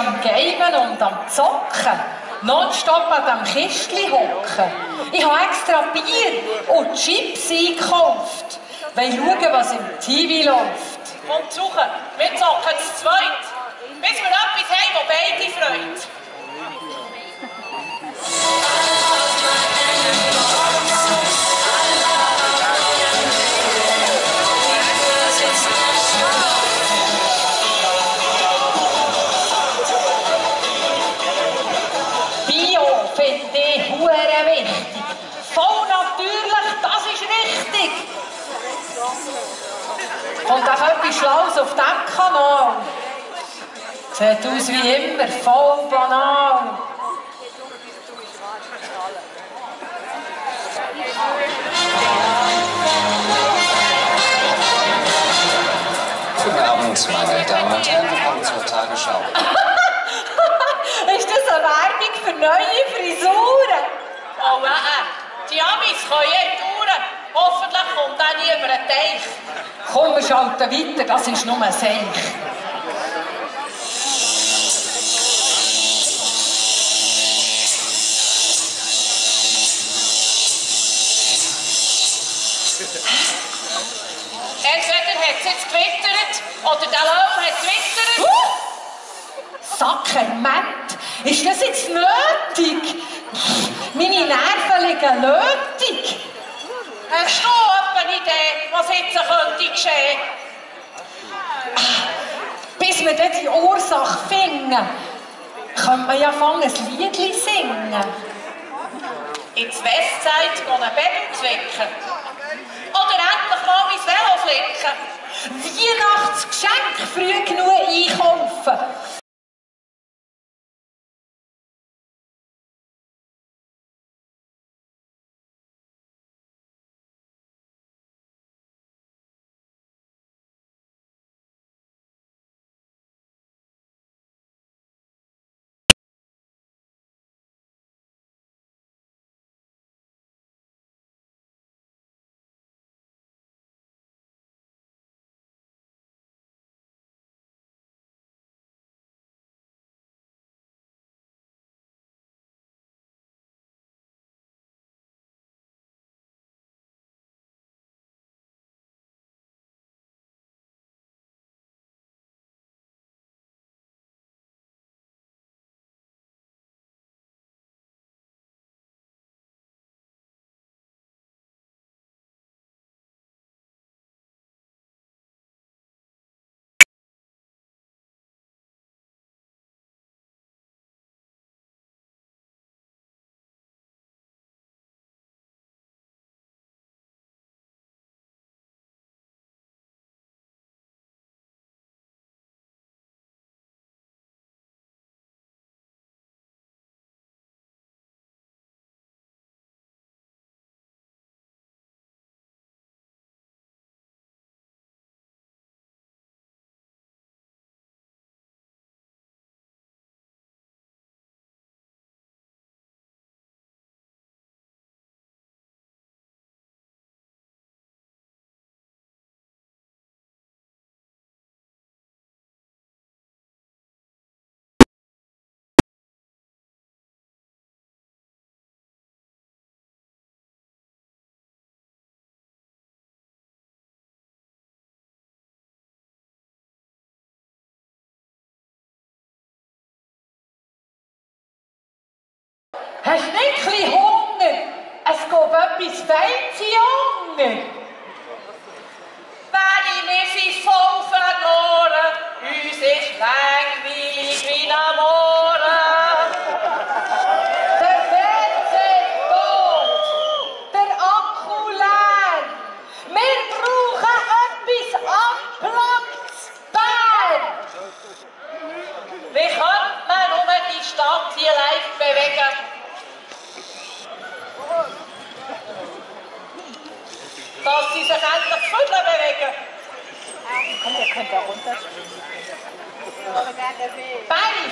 am Gamen und am Zocken, nonstop an diesem Kistchen hocken. Ich habe extra Bier und Chips eingekauft. Will schauen, was im TV läuft. Kommt zu suchen, wir zocken zu zweit. Bis wir etwas haben, das beide freut. Bio finde ich hure wichtig. Voll natürlich, das ist richtig. Kommt auch etwas Schlaues auf diesem Kanal. Sieht aus wie immer, voll banal. Guten Abend, meine Damen und Herren, willkommen zur Tagesschau. Ist das eine Werbung für neue Frisuren? Oh, die Amis können Touren. Hoffentlich kommt auch nie über den Teich. Komm, wir schalten weiter, das ist nur ein Seich. Entweder hat es jetzt gewittert oder der Löwe hat gewittert. Sakrament, ist das jetzt nötig? Meine Nerven liegen nötig. Hast du etwa eine Idee, was jetzt könnte geschehen? Bis wir dann die Ursache finden, könnte man ja anfangen, ein Liedli singen. Ins Westside ein Bären zwicken. Oder endlich mal mein Velo flicken. Weihnachtsgeschenk früh genug einkaufen. Hast du nicht ein bisschen Hunger? Es geht etwas Feines, Junge. Bäri, wir sind voll verloren. Uns ist langweilig wie am Morgen. Der Fernseher tot, der Akku leer. Wir brauchen etwas Unplugged, Bär. Wie könnte man nur die Stadt hier live bewegen? Dass sie sich endlich Viertel bewegen. Komm, ihr könnt da runter. Bäri,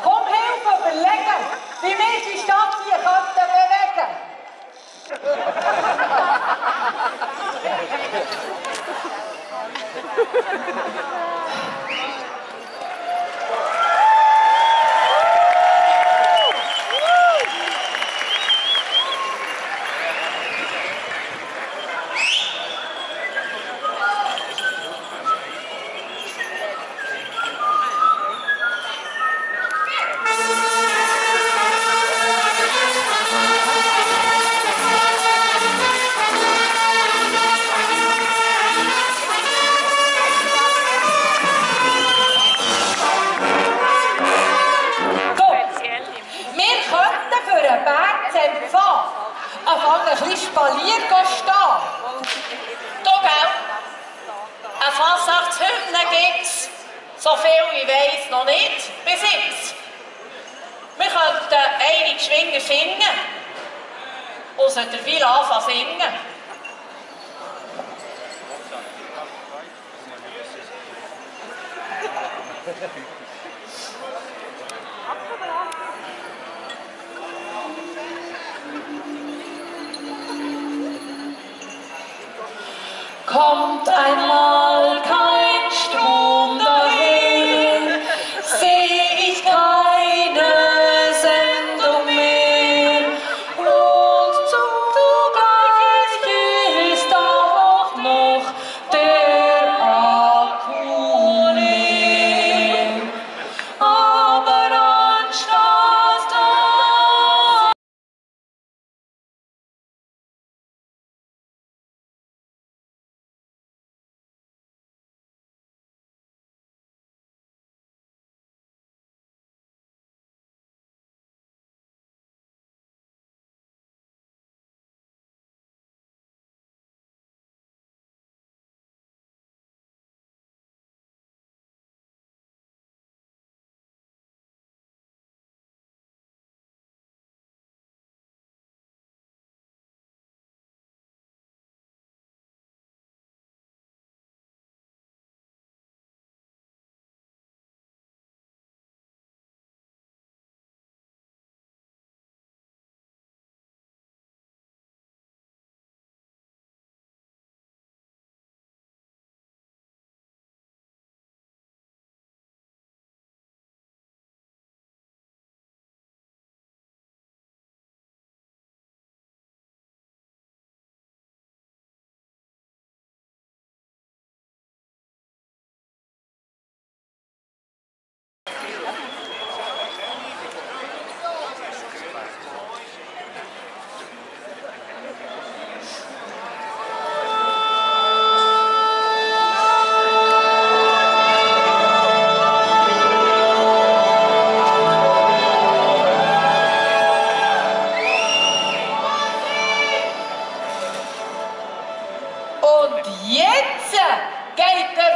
komm helfen, überlegen, wie wir die Stadt hier könnten bewegen. ein bisschen Spalier stehen. Du, gell? Eine Fasnachtshymne gibt's, so viel ich weiss, noch nicht bis jetzt. Wir könnten einige Schwinger singen und sie der Villa anfangen zu singen. Kommt einmal kein Strom daher, seh ich keine Sendung mehr. Und zugleich ist auch noch der Akku leer. Aber anstatt und jetzt geht der